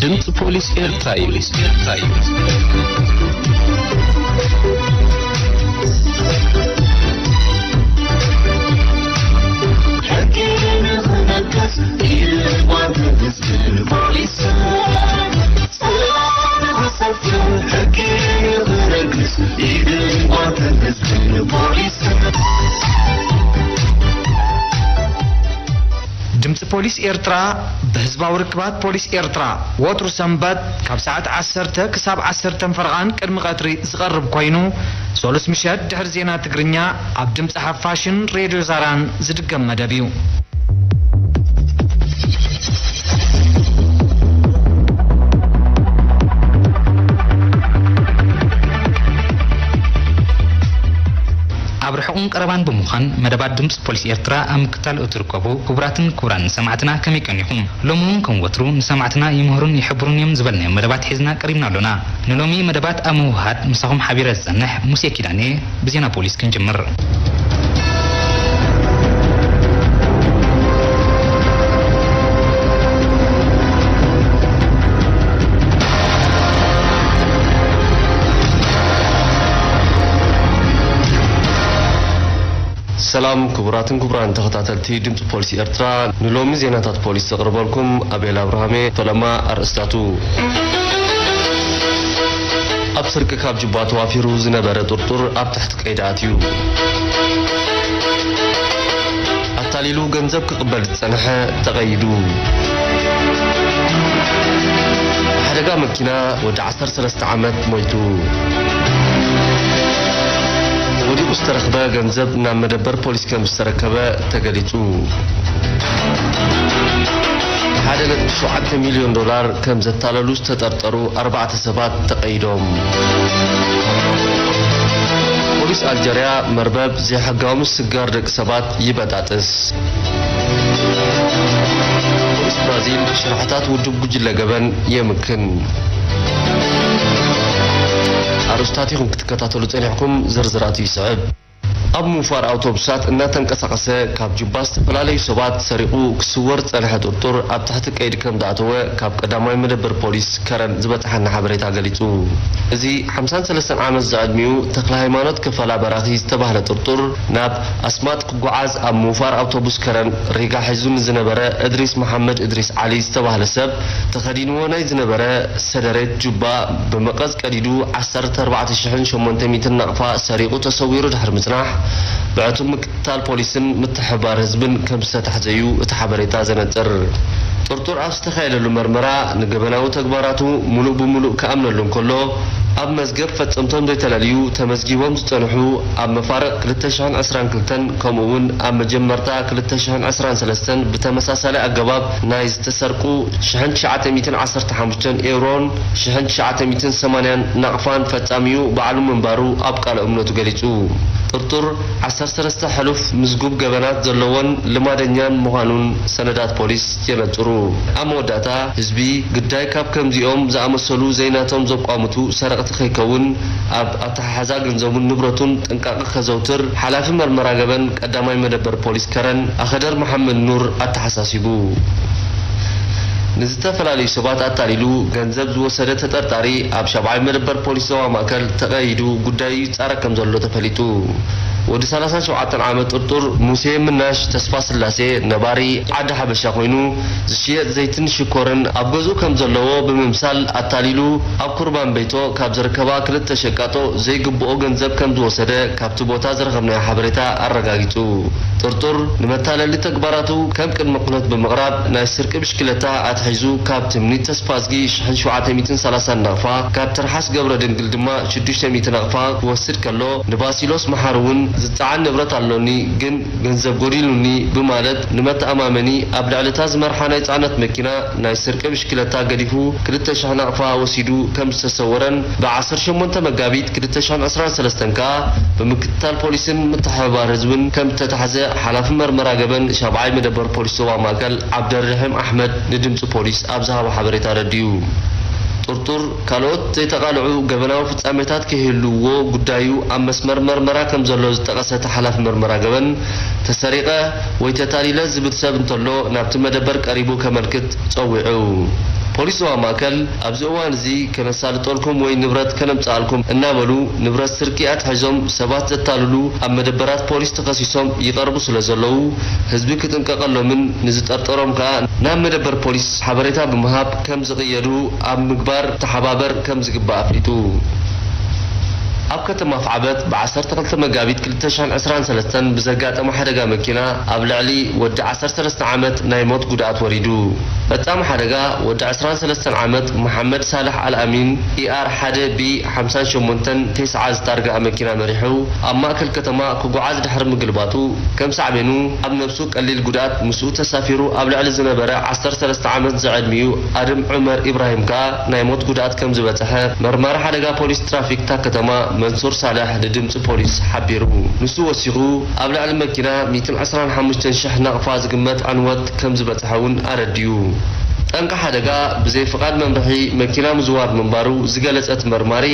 ድምፂ ፖሊስ ኤርትራ እዩ። ሕጊ ንኽነግስ ኢድን ጓንትን ህዝብን ፖሊስን፣ ሰላም ንኽሰፍን ሕጊ ንኽነግስ ኢድን ጓንትን ህዝብን ፖሊስን። ድምፂ ፖሊስ ኤርትራ ብህዝባዊ ርክባት ፖሊስ ኤርትራ ወትሩ ሰንበት ካብ ሰዓት ዓሰርተ ክሳብ ዓሰርተ ፈረቓን ቅድሚ ቀትሪ ዝቐርብ ኮይኑ፣ ሶሉስ ምሸት ድሕሪ ዜና ትግርኛ ኣብ ድምፂ ሓፋሽን ሬድዮ ዛራን ዝድገም መደብ እዩ። ኣብ ርሑቕን ቀረባን ብምዃን መደባት ድምፂ ፖሊስ ኤርትራ ኣብ ምክታል እትርከቡ ክቡራትን ክቡራን ሰማዕትና ከመይ ቀኒኹም? ሎሚ እውን ከም ወትሩ ንሰማዕትና ይምህሩን ይሕብሩን እዮም ዝበልናዮም መደባት ሒዝና ቀሪብና ኣሎና። ንሎሚ መደባት ኣብ ምውሃድ ምሳኹም ሓቢረ ዝጸንሕ ሙሴ ኪዳኔ። ብዜና ፖሊስ ክንጅምር። ሰላም ክቡራትን ክቡራን ተኸታተልቲ ድምፂ ፖሊስ ኤርትራ፣ ንሎሚ ዜናታት ፖሊስ ዘቕርበልኩም ኣቤል ኣብርሃሜ። ፈለማ ኣርእስታቱ። ኣብ ስርቂ ካብ ጁባ ተዋፊሩ ዝነበረ ጥርጡር ኣብ ትሕቲ ቀይዲ ኣትዩ። ኣታሊሉ ገንዘብ ክቕበል ዝጸንሐ ተቐይዱ። ሓደጋ መኪና ወዲ ዓሰርተ ሰለስተ ዓመት ሞይቱ። ወዲቑ ዝተረኽበ ገንዘብ ናብ መደበር ፖሊስ ከም ዝተረከበ ተገሊጹ። ሓደ ነጥቢ ሸውዓተ ሚልዮን ዶላር ከም ዘታለሉ ዝተጠርጠሩ ኣርባዕተ ሰባት ተቐይዶም። ፖሊስ ኣልጀርያ መርበብ ዘይሕጋዊ ምስግጋር ደቂ ሰባት ይበጣጥስ። ፖሊስ ብራዚል ሽርሕታት ውድብ ጉጅለ ገበን የምክን። ኣርእስታት ኢኹም ክትከታተሉ ጸኒሕኩም፣ ዝርዝራቱ ይስዕብ። ኣብ ምውፋር ኣውቶቡሳት እናተንቀሳቐሰ ካብ ጁባ ዝተፈላለዩ ሰባት ሰሪቑ ክስወር ዝጸንሐ ጥርጡር ኣብ ትሕቲ ቀይዲ ከም ዝኣተወ ካብ ቀዳማይ መደበር ፖሊስ ከረን ዝበጽሓና ሓበሬታ ገሊጹ። እዚ ሓምሳን ሰለስተን ዓመት ዝዕድሚኡ ተኽለ ሃይማኖት ከፈላ በራኺ ዝተባህለ ጥርጡር ናብ ኣስማጥ ክጓዓዝ ኣብ ምውፋር ኣውቶቡስ ከረን ሪጋ ሒዙ ንዝነበረ እድሪስ መሓመድ እድሪስ ዓሊ ዝተባህለ ሰብ ተኸዲንዎ ናይ ዝነበረ ሰደሬት ጁባ ብመቐዝ ቀዲዱ ዓሰርተ ኣርባዕተ ሽሕን ሸሞንተ ሚእትን ናቕፋ ሰሪቑ ተሰዊሩ ድሕሪ ምጽናሕ፣ ብዕቱብ ምክትታል ፖሊስን ምትሕብባር ህዝብን ከም ዝተታሕዘ እዩ እቲ ሓበሬታ ዘነጽር። ጥርጡር ኣብ ዝተኻየደሉ መርመራ፣ ንገበናዊ ተግባራቱ ሙሉእ ብሙሉእ ክኣምነሉ እንከሎ፣ ኣብ መዝገብ ፈጸምቶም ዘይተለልዩ ተመዝጊቦም ዝጸንሑ ኣብ መፋርቕ ክልተ ሽሕን ዕስራን ክልተን ከምኡ እውን ኣብ መጀመርታ ክልተ ሽሕን ዕስራን ሰለስተን ብተመሳሳሊ ኣገባብ ናይ ዝተሰርቁ ሽሕን ትሽዓተ ሚእትን ዓሰርተ ሓሙሽተን ኤውሮን ሽሕን ትሽዓተ ሚእትን ሰማንያን ናቕፋን ፈጻሚኡ ባዕሉ ምንባሩ ኣብ ቃለ እምነቱ ገሊጹ። ጥርጡር ዓሰርተ ሰለስተ ሕሉፍ ምዝጉብ ገበናት ዘለዎን ልማደኛን ምዃኑን ሰነዳት ፖሊስ የነጽሩ። ኣብ መወዳእታ፣ ህዝቢ ግዳይ ካብ ከምዚኦም ዝኣመሰሉ ዘይናቶም ዘቋምቱ ሰረቕቲ ከይከውን፣ ኣብ ኣተሓሕዛ ገንዘቡን ንብረቱን ጥንቃቐ ከዘውትር ሓላፊ መርመራ ገበን ቀዳማይ መደበር ፖሊስ ከረን ኣኸደር መሓመድ ኑር ኣተሓሳሲቡ። ንዝተፈላለዩ ሰባት ኣታሊሉ ገንዘብ ዝወሰደ ተጠርጣሪ ኣብ ሻብዓይ መደበር ፖሊስ ዞባ ማእከል ተቐይዱ ጉዳዩ ይጻረ ከም ዘሎ ተፈሊጡ። ወዲ ሰላሳን ሸውዓተን ዓመት ጥርጡር ሙሴ ምናሽ ተስፋ ስላሴ ነባሪ ዓዲ ሓበሻ ኮይኑ፣ ዝሽየጥ ዘይትን ሽኮርን ኣብ ገዝኡ ከም ዘለዎ ብምምሳል ኣታሊሉ ኣብ ኩርባን ቤቶ ካብ ዝርከባ ክልተ ሸቃጦ ዘይግብኦ ገንዘብ ከም ዝወሰደ ካብቲ ቦታ ዝረኸብናዮ ሓበሬታ ኣረጋጊጹ። ጥርጡር ንመታለሊ ተግባራቱ ከም ቅድመ ኩነት ብምቕራብ ናይ ስርቂ ብሽክለታ ኣትሒዙ ካብ ትምኒት ተስፋዝጊ ሽሕን ሸውዓተ ሚእትን ሰላሳን ናቕፋ፣ ካብ ትርሓስ ገብረ ድንግል ድማ ሽዱሽተ ሚእቲ ናቕፋ ክወስድ ከሎ፣ ንባሲሎስ መሓሪ እውን ዝጸዓን ንብረት ኣሎኒ ግን ገንዘብ ጎዲሉኒ ብማለት ንመተኣማመኒ ኣብ ልዕሊ እታ ዝመርሓ ናይ ጽዕነት መኪና ናይ ስርቂ ብሽክለታ ገዲፉ ክልተ ሽሕ ናቕፋ ወሲዱ ከም ዝተሰወረን ብዓሰርተ ሸሞንተ መጋቢት ክልተ ሽሕን ዕስራን ሰለስተን ከኣ ብምክትታል ፖሊስን ምትሕብባር ህዝብን ከም ዝተታሕዘ ሓላፊ መርመራ ገበን ሻብዓይ መደበር ፖሊስ ዞባ ማእከል ዓብደልርሒም ኣሕመድ ንድምጺ ፖሊስ ኣብ ዝሃቦ ሓበሬታ ኣረዲኡ። ጥርጡር ካልኦት ዘይተቓልዑ ገበናዊ ፍጻሜታት ከይህልውዎ ጉዳዩ ኣብ መስመር መርመራ ከም ዘሎ ዝጠቐሰ እቲ ሓላፊ መርመራ ገበን፣ ተሰሪቐ ወይ ተታሊለ ዝብል ሰብ እንተሎ ናብቲ መደበር ቀሪቡ ከመልክት ጸዊዑ። ፖሊስ ዞባ ማእከል ኣብዚ እዋን እዚ ከነሳልጠልኩም ወይ ንብረት ከነምጽኣልኩም እናበሉ ንብረት ስርቂ ኣትሒዞም ሰባት ዘታልሉ ኣብ መደበራት ፖሊስ ተኸሲሶም ይቐርቡ ስለ ዘለዉ፣ ህዝቢ ክጥንቀቐሎምን ንዝጠርጠሮም ከኣ ናብ መደበር ፖሊስ ሓበሬታ ብምሃብ ከም ዝቕየዱ ኣብ ምግባር ተሓባበር ከም ዝግባእ ኣፍሊጡ። ኣብ ከተማ ኣፍዓበት ብ ዓሰርተ ክልተ መጋቢት ክልተ ሽሕን ዕስራን ሰለስተን ብዘጋጠመ ሓደጋ መኪና ኣብ ልዕሊ ወዲ ዓሰርተ ሰለስተ ዓመት ናይ ሞት ጉድኣት ወሪዱ። ፈጻሚ ሓደጋ ወዲ ዕስራን ሰለስተን ዓመት መሓመድ ሳልሕ ኣልኣሚን ኢኣር ሓደ ቢ ሓምሳን ሸሞንተን ቴስዓ ዝታርግኣ መኪና መሪሑ ኣብ ማእከል ከተማ ክጓዓዝ ድሕሪ ምግልባጡ፣ ከም ሳዕቤኑ ኣብ ነብሱ ቀሊል ጉድኣት ምስኡ ተሳፊሩ ኣብ ልዕሊ ዝነበረ ዓሰርተ ሰለስተ ዓመት ዝዕድሚኡ ኣድም ዑመር ኢብራሂም ከኣ ናይ ሞት ጉድኣት ከም ዝበጽሐ መርማሪ ሓደጋ ፖሊስ ትራፊክ እታ ከተማ መንሱር ሳልሕ ንድምጺ ፖሊስ ሓቢሩ። ንሱ ወሲኹ፣ ኣብ ልዕሊ መኪና ሚእትን ዕስራን ሓሙሽተን ሽሕ ናቕፋ ዝግመት ዕንወት ከም ዝበጽሐ እውን ኣረዲኡ። ጠንቂ ሓደጋ ብዘይ ፍቓድ መምርሒ መኪና ምዝዋር ምንባሩ ዝገለጸ እቲ መርማሪ፣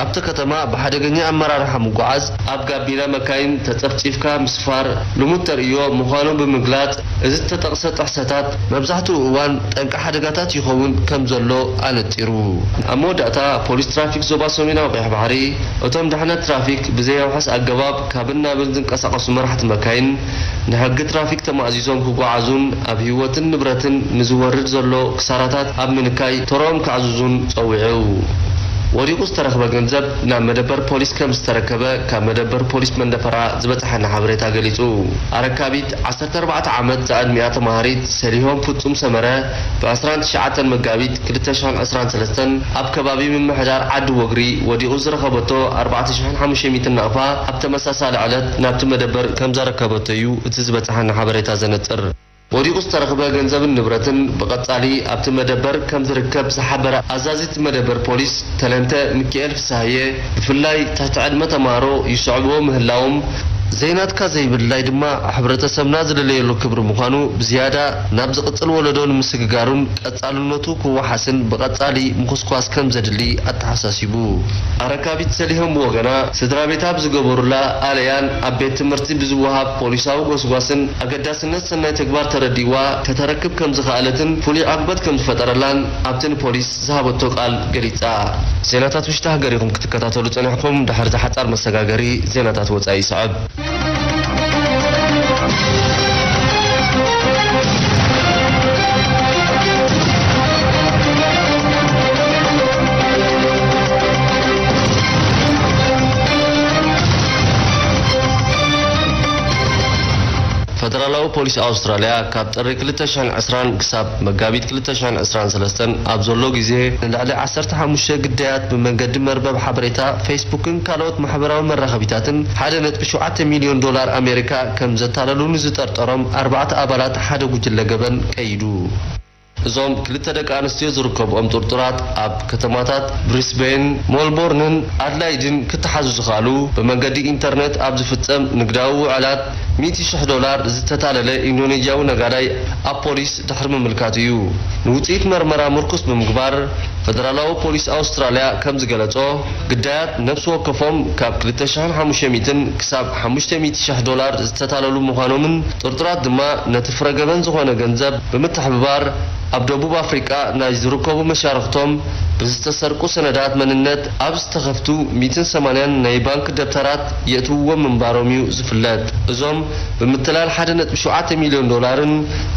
ኣብቲ ከተማ ብሓደገኛ ኣመራርሓ ምጉዓዝ፣ ኣብ ጋቢና መካይን ተጸፍጺፍካ ምስፋር ልሙድ ተርእዮ ምዃኑ ብምግላጽ፣ እዚ ዝተጠቕሰ ጥሕሰታት መብዛሕትኡ እዋን ጠንቂ ሓደጋታት ይኸውን ከም ዘሎ ኣነጺሩ። ኣብ መወዳእታ፣ ፖሊስ ትራፊክ ዞባ ሰሜናዊ ቀይሕ ባሕሪ፣ እቶም ድሕነት ትራፊክ ብዘየውሕስ ኣገባብ ካብን ናብን ዝንቀሳቐሱ መራሕቲ መካይን፣ ንሕጊ ትራፊክ ተማእዚዞም ክጓዓዙን ኣብ ህይወትን ንብረትን ንዝወርድ ዘሎ ክሳራታት ኣብ ምንካይ ተርኦም ክዕዝዙን ጸዊዑ። ወዲቑ ዝተረኽበ ገንዘብ ናብ መደበር ፖሊስ ከም ዝተረከበ ካብ መደበር ፖሊስ መንደፈራ ዝበጽሓና ሓበሬታ ገሊጹ። ኣረካቢት ዓሰርተ ኣርባዕተ ዓመት ዝዕድሚኣ ተማሃሪት ሰሊሆም ፍጹም ሰመረ ብ ዕስራን ትሽዓተን መጋቢት ክልተ ሽሕን ዕስራን ሰለስተን ኣብ ከባቢ ምምሕዳር ዓዲ ወግሪ ወዲቑ ዝረኸበቶ ኣርባዕተ ሽሕን ሓሙሽተ ሚእትን ናቕፋ ኣብ ተመሳሳሊ ዕለት ናብቲ መደበር ከም ዘረከበቶ እዩ እቲ ዝበጽሓና ሓበሬታ ዘነጽር። ወዲቑ ዝተረኽበ ገንዘብን ንብረትን ብቐጻሊ ኣብቲ መደበር ከም ዝርከብ ዝሓበረ ኣዛዚ እቲ መደበር ፖሊስ ተለንተ ሚኪኤል ፍስሃየ፣ ብፍላይ ትሕቲ ዕድመ ተማሃሮ ይስዕብዎ ምህላዎም፣ ዘይናትካ ዘይምልላይ ድማ ሕብረተሰብና ዝለለየሉ ክብሪ ምዃኑ ብዝያዳ ናብ ዝቕጽል ወለዶ ንምስግጋሩን ቀጻልነቱ ክወሓስን ብቐጻሊ ምኹስኳስ ከም ዘድሊ ኣተሓሳሲቡ። ኣረካቢት ሰሊሆም ብወገና፣ ስድራ ቤታ ብዝገበሩላ ኣለያን ኣብ ቤት ትምህርቲ ብዝወሃብ ፖሊሳዊ ጎስጓስን ኣገዳስነት ሰናይ ተግባር ተረዲእዋ ከተረክብ ከም ዝኸኣለትን ፍሉይ ዕግበት ከም ዝፈጠረላን ኣብቲ ንፖሊስ ዝሃበቶ ቃል ገሊጻ። ዜናታት ውሽጢ ሃገር ኢኹም ክትከታተሉ ጸኒሕኩም። ድሕሪ እዚ ሓጻር መሰጋገሪ ዜናታት ወጻኢ ይስዕብ። ፈደራላዊ ፖሊስ ኣውስትራልያ ካብ ጥሪ ክልተ ሽሕን ዕስራን ክሳብ መጋቢት ክልተ ሽሕን ዕስራን ሰለስተን ኣብ ዘሎ ግዜ ንልዕሊ ዓሰርተ ሓሙሽተ ግዳያት ብመንገዲ መርበብ ሓበሬታ ፌስቡክን ካልኦት ማሕበራዊ መራኸቢታትን ሓደ ነጥቢ ሸውዓተ ሚልዮን ዶላር ኣሜሪካ ከም ዘታለሉ ንዝጠርጠሮም ኣርባዕተ ኣባላት ሓደ ጉጅለ ገበን ቀይዱ። እዞም ክልተ ደቂ ኣንስትዮ ዝርከብኦም ጥርጡራት ኣብ ከተማታት ብሪስቤን፣ ሞልቦርንን ኣድላይድን ክተሓዙ ዝኸኣሉ ብመንገዲ ኢንተርነት ኣብ ዝፍጸም ንግዳዊ ውዕላት ሚእቲ ሽሕ ዶላር ዝተታለለ ኢንዶኔዥያዊ ነጋዳይ ኣብ ፖሊስ ድሕሪ ምምልካቱ እዩ። ንውጽኢት መርመራ ምርኩስ ብምግባር፣ ፈደራላዊ ፖሊስ ኣውስትራልያ ከም ዝገለጾ፣ ግዳያት ነፍሲ ወከፎም ካብ ክልተ ሽሕን ሓሙሽተ ሚእትን ክሳብ ሓሙሽተ ሚእቲ ሽሕ ዶላር ዝተታለሉ ምዃኖምን ጥርጡራት ድማ ነቲ ፍረ ገበን ዝኾነ ገንዘብ ብምትሕብባር ኣብ ደቡብ ኣፍሪቃ ናይ ዝርከቡ መሻርኽቶም ብዝተሰርቁ ሰነዳት መንነት ኣብ ዝተኸፍቱ ሚእትን ሰማንያን ናይ ባንክ ደብተራት የእትውዎም ምንባሮም እዩ ዝፍለጥ። እዞም ብምትላል ሓደ ነጥቢ ሸውዓተ ሚልዮን ዶላርን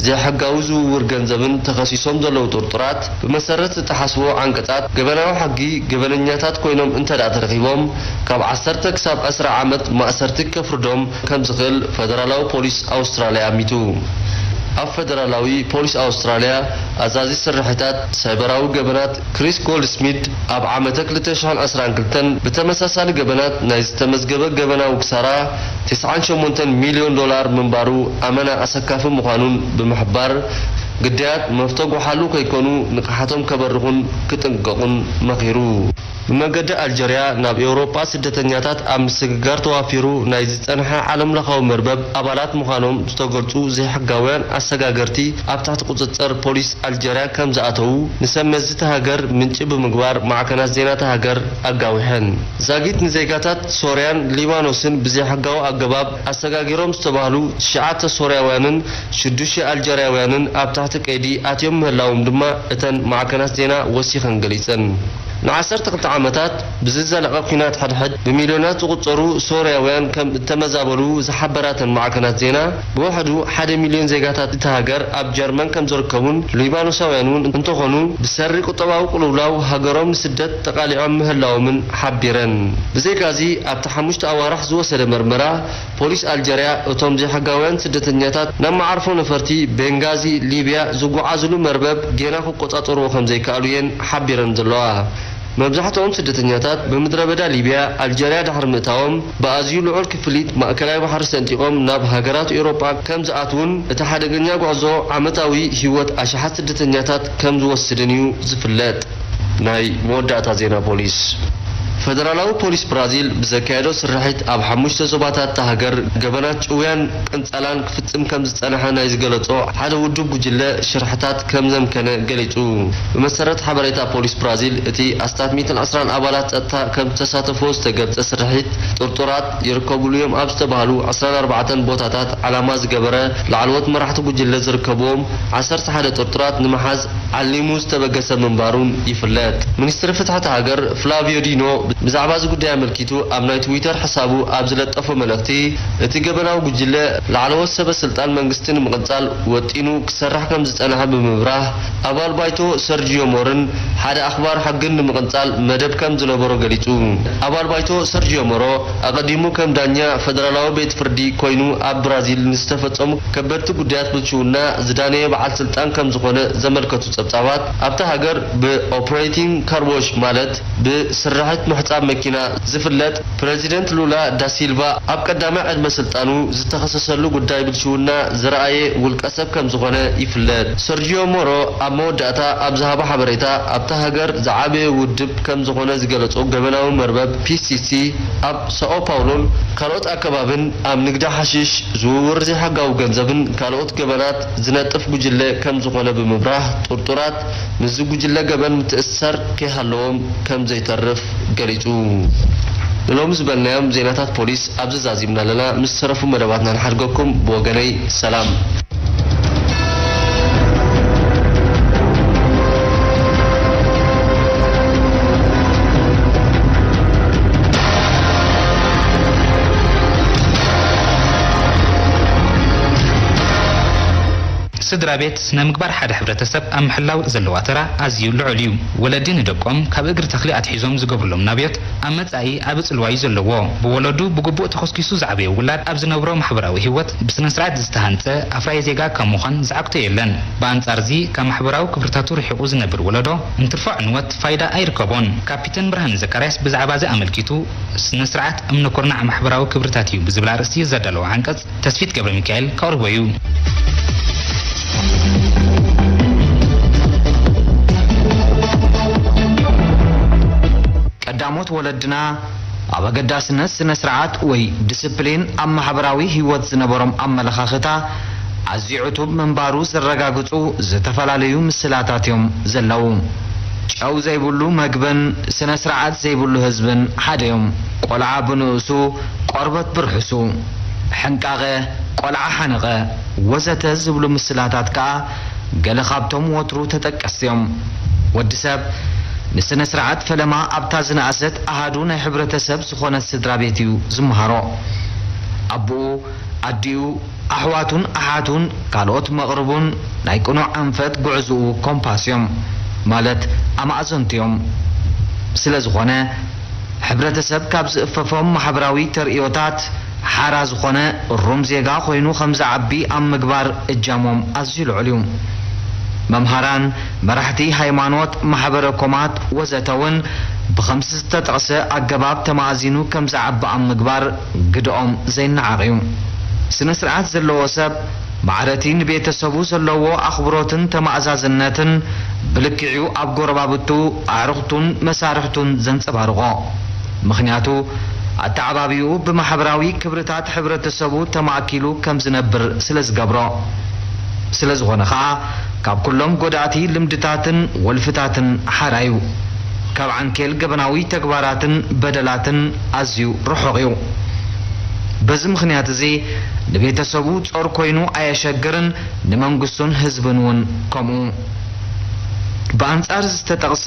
ዘይሕጋዊ ዝውውር ገንዘብን ተኸሲሶም ዘለዉ ጥርጡራት፣ ብመሰረት ዝተሓስቦ ዓንቀጻት ገበናዊ ሕጊ፣ ገበነኛታት ኮይኖም እንተደኣ ተረኺቦም፣ ካብ ዓሰርተ ክሳብ ዕስራ ዓመት ማእሰርቲ ከፍርዶም ከም ዝኽእል ፈደራላዊ ፖሊስ ኣውስትራልያ ኣሚቱ። ኣብ ፈደራላዊ ፖሊስ ኣውስትራልያ ኣዛዚ ስርሒታት ሳይበራዊ ገበናት ክሪስ ጎልድስሚድ፣ ኣብ ዓመተ ክልተ ሽሕን ዕስራን ክልተን ብተመሳሳሊ ገበናት ናይ ዝተመዝገበ ገበናዊ ክሳራ ተስዓን ሸሞንተን ሚልዮን ዶላር ምንባሩ ኣመና ኣሰካፊ ምዃኑን ብምሕባር፣ ግዳያት መፍቶ ጓሓሉ ከይኮኑ ንቕሓቶም ከበርኹን ክጥንቀቑን መኺሩ። ብመገዲ ኣልጀርያ ናብ ኤውሮጳ ስደተኛታት ኣብ ምስግጋር ተዋፊሩ ናይ ዝጸንሐ ዓለምለኻዊ መርበብ ኣባላት ምዃኖም ዝተገልጹ ዘይሕጋውያን ኣሰጋገርቲ ኣብ ትሕቲ ቁጽጽር ፖሊስ ኣልጀርያ ከም ዝኣተዉ ንሰብ መዚ እታ ሃገር ምንጪ ብምግባር ማዕከናት ዜና እታ ሃገር ኣጋዊሐን። ዛጊት ንዜጋታት ሶርያን ሊባኖስን ብዘይሕጋዊ ኣገባብ ኣሰጋጊሮም ዝተባህሉ ትሽዓተ ሶርያውያንን ሽዱሽተ ኣልጀርያውያንን ኣብ ትሕቲ ቀይዲ ኣትዮም ምህላዎም ድማ እተን ማዕከናት ዜና ወሲኸን ገሊጸን። ንዓሰርተ ክልተ ዓመታት ብዝዘለቐ ኲናት ሕድሕድ ብሚልዮናት ዝቑጸሩ ሶርያውያን ከም እተመዛበሉ ዝሓበራተን ማዕከናት ዜና፣ ብውሕዱ ሓደ ሚልዮን ዜጋታት እታ ሃገር ኣብ ጀርመን ከም ዝርከቡን ሊባኖሳውያን እውን እንተኾኑ፣ ብሰሪ ቁጠባዊ ቅልውላው ሃገሮም ንስደት ተቓሊዖም ምህላዎምን ሓቢረን። ብዘይካዚ፣ ኣብቲ ሓሙሽተ ኣዋርሕ ዝወሰደ መርመራ፣ ፖሊስ ኣልጀርያ እቶም ዘይሕጋውያን ስደተኛታት ናብ መዓርፎ ነፈርቲ ቤንጋዚ ሊብያ ዝጓዓዝሉ መርበብ ጌና ክቆጻጸርዎ ከም ዘይከኣሉ እየን ሓቢረን ዘለዋ። መብዛሕትኦም ስደተኛታት ብምድረ በዳ ሊብያ ኣልጀርያ ድሕሪ ምእታዎም ብኣዝዩ ልዑል ክፍሊት ማእከላይ ባሕሪ ሰንጢቖም ናብ ሃገራት ኤውሮጳ ከም ዝኣትዉን እቲ ሓደገኛ ጉዕዞ ዓመታዊ ህይወት ኣሽሓት ስደተኛታት ከም ዝወስድን እዩ ዝፍለጥ። ናይ መወዳእታ ዜና ፖሊስ። ፈደራላዊ ፖሊስ ብራዚል ብዘካየዶ ስርሒት ኣብ ሓሙሽተ ዞባታት እታ ሃገር ገበናት ጭውያን ቅንጸላን ክፍጽም ከም ዝጸንሐ ናይ ዝገለጾ ሓደ ውዱብ ጉጅለ ሽርሕታት ከም ዘምከነ ገሊጹ። ብመሰረት ሓበሬታ ፖሊስ ብራዚል፣ እቲ ኣስታት ሚእትን ዕስራን ኣባላት ጸጥታ ከም ዝተሳተፎ ዝተገልጸ ስርሒት፣ ጥርጡራት ይርከብሉ እዮም ኣብ ዝተባህሉ ዕስራን ኣርባዕተን ቦታታት ዓላማ ዝገበረ ላዕለዎት መራሕቲ ጉጅለ ዝርከብዎም ዓሰርተ ሓደ ጥርጡራት ንምሓዝ ዓሊሙ ዝተበገሰ ምንባሩን ይፍለጥ። ሚኒስትሪ ፍትሒ እታ ሃገር ፍላቪዮ ዲኖ ብዛዕባ እዚ ጉዳይ ኣመልኪቱ ኣብ ናይ ትዊተር ሕሳቡ ኣብ ዝለጠፎ መልእኽቲ፣ እቲ ገበናዊ ጉጅለ ላዕለዎት ሰበ ስልጣን መንግስቲ ንምቕንጻል ወጢኑ ክሰርሕ ከም ዝጸንሐ ብምብራህ፣ ኣባል ባይቶ ሰርጂዮ ሞርን ሓደ ኣኽባር ሕግን ንምቕንጻል መደብ ከም ዝነበሮ ገሊጹ። ኣባል ባይቶ ሰርጂዮ ሞሮ ኣቐዲሙ ከም ዳኛ ፈደራላዊ ቤት ፍርዲ ኮይኑ ኣብ ብራዚል ንዝተፈጸሙ ከበድቲ ጉዳያት ብልሽውና ዝዳነየ በዓል ስልጣን ከም ዝኾነ ዘመልከቱ ጸብጻባት፣ ኣብታ ሃገር ብኦፕሬቲንግ ካርዎሽ ማለት ብስርሒት ምሕጻብ መኪና ዝፍለጥ ፕረዚደንት ሉላ ዳሲልቫ ኣብ ቀዳማይ ዕድመ ስልጣኑ ዝተኸሰሰሉ ጉዳይ ብልሽውና ዝረኣየ ውልቀ ሰብ ከም ዝኾነ ይፍለጥ። ሰርጂዮ ሞሮ ኣብ መወዳእታ ኣብ ዝሃቦ ሓበሬታ፣ ኣብታ ሃገር ዝዓበየ ውድብ ከም ዝኾነ ዝገለጾ ገበናዊ መርበብ ፒ ሲ ሲ፣ ኣብ ሳኦ ፓውሎን ካልኦት ኣከባብን ኣብ ንግዲ ሓሽሽ፣ ዝውውር ዘይሕጋዊ ገንዘብን ካልኦት ገበናት ዝነጥፍ ጉጅለ ከም ዝኾነ ብምብራህ፣ ጥርጡራት ምስዚ ጉጅለ ገበን ምትእስሳር ከይሃለዎም ከም ዘይተርፍ ገሊጹ። ንሎሚ ዝበልናዮም ዜናታት ፖሊስ ኣብዚ ዛዚምና ኣለና። ምስ ዝተረፉ መደባትና ንሓድገኩም። ብወገነይ ሰላም። ስድራ ቤት ስነ ምግባር ሓደ ሕብረተሰብ ኣብ ምሕላው ዘለዋ ተራ ኣዝዩ ልዑል እዩ። ወለዲ ንደቆም ካብ እግሪ ተኽሊ ኣትሒዞም ዝገብርሎም ናብዮት ኣብ መጻኢ ዓቢ ጽልዋ እዩ ዘለዎ። ብወለዱ ብግቡእ ተኾስኪሱ ዝዓበየ ውላድ ኣብ ዝነብሮ ማሕበራዊ ህይወት ብስነ ስርዓት ዝተሃንጸ ኣፍራዪ ዜጋ ካብ ምዃን ዝዓግቶ የለን። ብኣንጻርዚ ካብ ማሕበራዊ ክብርታቱ ርሒቑ ዝነብር ወለዶ እንትርፎ ዕንወት ፋይዳ ኣይርከቦን። ካፒተን ብርሃነ ዘካርያስ ብዛዕባ እዚ ኣመልኪቱ ስነ ስርዓት እምነ ኩርናዕ ማሕበራዊ ክብርታት እዩ ብዝብል ኣርእስቲ ዘዳለዎ ዓንቀጽ ተስፊት ገብረ ሚካኤል ከቕርቦ እዩ። ቀዳሞት ወለድና ኣብ ኣገዳስነት ስነ ስርዓት ወይ ዲስፕሊን ኣብ ማሕበራዊ ህይወት ዝነበሮም ኣመለኻኽታ ኣዝዩ ዕቱብ ምንባሩ ዘረጋግጹ ዝተፈላለዩ ምስላታት እዮም ዘለዉ። ጨው ዘይብሉ መግብን ስነ ስርዓት ዘይብሉ ህዝብን ሓደ እዮም። ቆልዓ ብንኡሱ፣ ቆርበት ብርሑሱ፣ ሕንቃቐ፣ ቆልዓ ሓነቐ ወዘተ ዝብሉ ምስላታት ከኣ ገለ ካብቶም ወትሩ ተጠቀስቲ እዮም። ወዲ ሰብ ንስነ ስርዓት ፈለማ ኣብታ ዝነኣሰት ኣሃዱ ናይ ሕብረተሰብ ዝኾነት ስድራ ቤት እዩ ዝመሃሮ። ኣቦኡ፣ ኣዲኡ፣ ኣሕዋቱን ኣሓቱን ካልኦት መቕርቡን ናይ ቅኑዕ ኣንፈት ጉዕዝኡ ኮምፓስ እዮም፣ ማለት ኣማእዘንቱ እዮም። ስለ ዝኾነ፣ ሕብረተሰብ ካብ ዝእፈፎም ማሕበራዊ ተርእዮታት ሓራ ዝኾነ ሩም ዜጋ ኮይኑ ከም ዝዓቢ ኣብ ምግባር እጃሞም ኣዝዩ ልዑል እዩ። መምሃራን፣ መራሕቲ ሃይማኖት፣ ማሕበረ ኮማት ወዘተ እውን ብኸምዚ ዝተጠቕሰ ኣገባብ ተማእዚኑ ከም ዝዓቢ ኣብ ምግባር ግደኦም ዘይነዓቕ እዩ። ስነ ስርዓት ዘለዎ ሰብ ማዕረቲ ንቤተሰቡ ዘለዎ ኣኽብሮትን ተማእዛዝነትን ብልክዕኡ ኣብ ጎረባብቱ፣ ኣዕሩኽቱን መሳርሕቱን ዘንጸባርቖ። ምኽንያቱ፣ ኣተዓባቢኡ ብማሕበራዊ ክብርታት ሕብረተሰቡ ተማእኪሉ ከም ዝነብር ስለ ዝገብሮ። ስለ ዝኾነ ኸኣ፣ ካብ ኩሎም ጎዳእቲ ልምድታትን ወልፍታትን ሓራ እዩ። ካብ ዓንኬል ገበናዊ ተግባራትን በደላትን ኣዝዩ ርሑቕ እዩ። በዚ ምኽንያት እዚ፣ ንቤተሰቡ ጾር ኮይኑ ኣየሸግርን፣ ንመንግስቱን ህዝብን እውን ከምኡ። ብኣንጻር ዝተጠቕሰ፣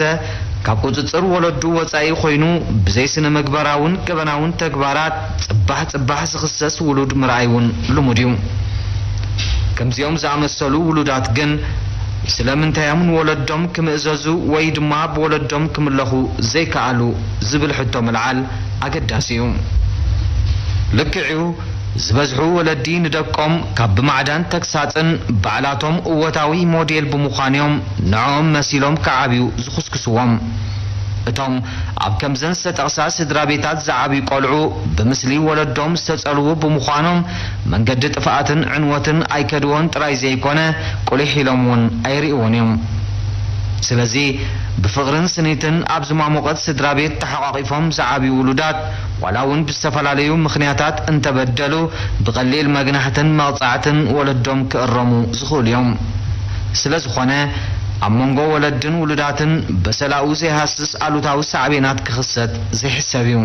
ካብ ቁጽጽር ወለዱ ወጻኢ ኮይኑ ብዘይ ስነ ምግባራውን ገበናውን ተግባራት ጽባሕ ጽባሕ ዝኽሰስ ውሉድ ምርኣይ እውን ልሙድ እዩ። ከምዚኦም ዝኣመሰሉ ውሉዳት ግን ስለምንታይ እዮም ንወለዶም ክምእዘዙ ወይ ድማ ብወለዶም ክምለኹ ዘይከኣሉ ዝብል ሕቶ ምልዓል ኣገዳሲ እዩ። ልክዕ እዩ፣ ዝበዝሑ ወለዲ ንደቆም ካብ ብማዕዳን ተግሳጽን ባዕላቶም እወታዊ ሞዴል ብምዃን እዮም ንዕኦም መሲሎም ክዓብዩ ዝኹስክስዎም። እቶም ኣብ ከምዘን ዝተጠቕሳ ስድራ ቤታት ዝዓብዩ ቆልዑ ብምስሊ ወለዶም ዝተጸልዉ ብምዃኖም መንገዲ ጥፍኣትን ዕንወትን ኣይከድዎን ጥራይ ዘይኮነ ቁሊሕ ኢሎም እውን ኣይርእይዎን እዮም። ስለዚ ብፍቕርን ስኒትን ኣብ ዝማሞቐት ስድራ ቤት ተሓቋቒፎም ዝዓብዩ ውሉዳት ዋላ እውን ብዝተፈላለዩ ምኽንያታት እንተበደሉ ብቐሊል መግናሕትን መቕጻዕትን ወለዶም ክእረሙ ዝኽእሉ እዮም። ስለ ዝኾነ ኣብ መንጎ ወለድን ውሉዳትን በሰላኡ ዘይሃስስ ኣሉታዊ ሳዕቤናት ክኽሰት ዘይሕሰብ እዩ።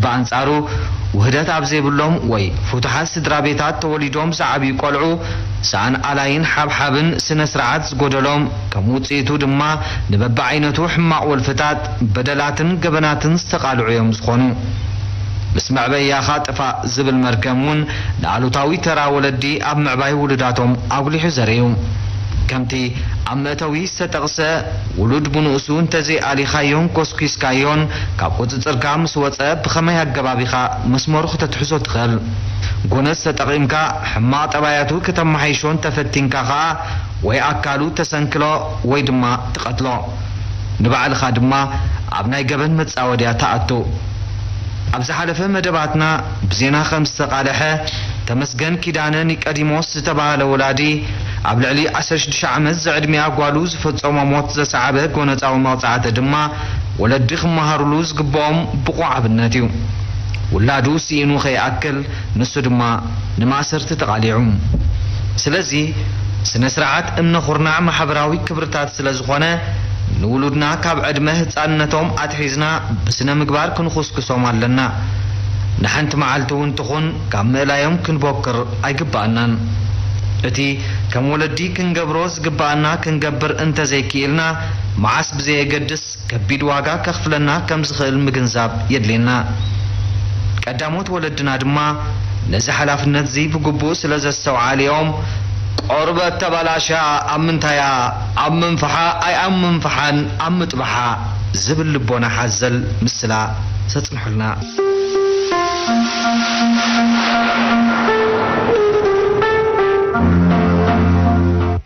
ብኣንጻሩ ውህደት ኣብ ዘይብሎም ወይ ፍቱሓት ስድራ ቤታት ተወሊዶም ዝዓብዩ ቆልዑ ሰኣን ኣላይን ሓብሓብን ስነ ስርዓት ዝጎደሎም ከም ውጽኢቱ ድማ ንበብዓይነቱ ሕማቕ ወልፍታት፣ በደላትን ገበናትን ዝተቓልዑ እዮም ዝኾኑ። ምስ መዕበያኻ ጥፋእ ዝብል መርገም እውን ንኣሉታዊ ተራ ወለዲ ኣብ ምዕባይ ውሉዳቶም ኣጉሊሑ ዘርእዩ። ከምቲ ኣብ መእተዊ ዝተጠቕሰ፣ ውሉድ ብንኡሱ እንተዘይኣሊኻዮን ኮስኲስካዮን ካብ ቁጽጽርካ ምስ ወጸ ብኸመይ ኣገባብ ኢኻ መስመሩ ክተትሕዞ ትኽእል? ጎነጽ ተጠቒምካ ሕማቕ ጠባያቱ ከተመሓይሾ እንተፈቲንካ ኸኣ ወይ ኣካሉ ተሰንክሎ ወይ ድማ ትቐትሎ። ንባዕልኻ ድማ ኣብ ናይ ገበን መጻወድያ ትኣቱ። ኣብ ዝሓለፈ መደባትና ብዜና ከም ዝተቓልሐ፣ ተመስገን ኪዳነ ኒቀዲሞስ ዝተባህለ ወላዲ ኣብ ልዕሊ ዓሰርተ ሽዱሽተ ዓመት ዝዕድሚኣ ጓሉ ዝፈጸሞ ሞት ዘሰዓበ ጎነጻዊ መቕጻዕቲ ድማ ወለዲ ክመሃሩሉ ዝግብኦም ብቑዕ ኣብነት እዩ። ውላዱ ስኢኑ ከይኣክል ንሱ ድማ ንማእሰርቲ ተቓሊዑ። ስለዚ ስነ ስርዓት እምነ ኩርናዕ ማሕበራዊ ክብርታት ስለ ዝኾነ ንውሉድና ካብ ዕድመ ህጻንነቶም ኣትሒዝና ብስነ ምግባር ክንኹስኩሶም ኣለና። ንሓንቲ መዓልቲ እውን ትኹን ካብ ምእላዮም ክንቦክር ኣይግባኣናን። እቲ ከም ወለዲ ክንገብሮ ዝግባኣና ክንገብር እንተዘይክኢልና መዓስ ብዘየገድስ ከቢድ ዋጋ ከኽፍለና ከም ዝኽእል ምግንዛብ የድልየና። ቀዳሞት ወለድና ድማ ነዚ ሓላፍነት'ዚ ብግቡእ ስለ ዘስተውዓልዮም፣ "ቆርበት ተባላሽያ ኣብ ምንታያ? ኣብ ምንፍሓ ኣይ ኣብ ምንፍሓን ኣብ ምጥባሓ" ዝብል ልቦና ሓዘል ምስላ ሰጽንሑልና።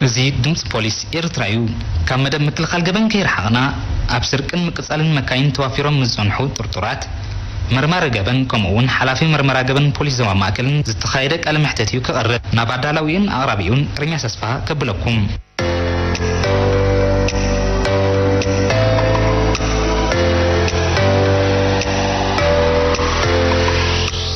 እዚ ድምጺ ፖሊስ ኤርትራ እዩ። ካብ መደብ ምክልኻል ገበን ከይረሓቕና፣ ኣብ ስርቅን ምቅጻልን መካይን ተዋፊሮም ምስ ዝጸንሑ ጥርጡራት፣ መርማሪ ገበን ከምኡ እውን ሓላፊ መርመራ ገበን ፖሊስ ዞባ ማእከልን ዝተኻየደ ቃለ መሕተት እዩ ክቐርብ። ናብ ኣዳላዊኡን ኣቕራቢኡን ኤርምያስ ኣስፍሃ ከብለኩም።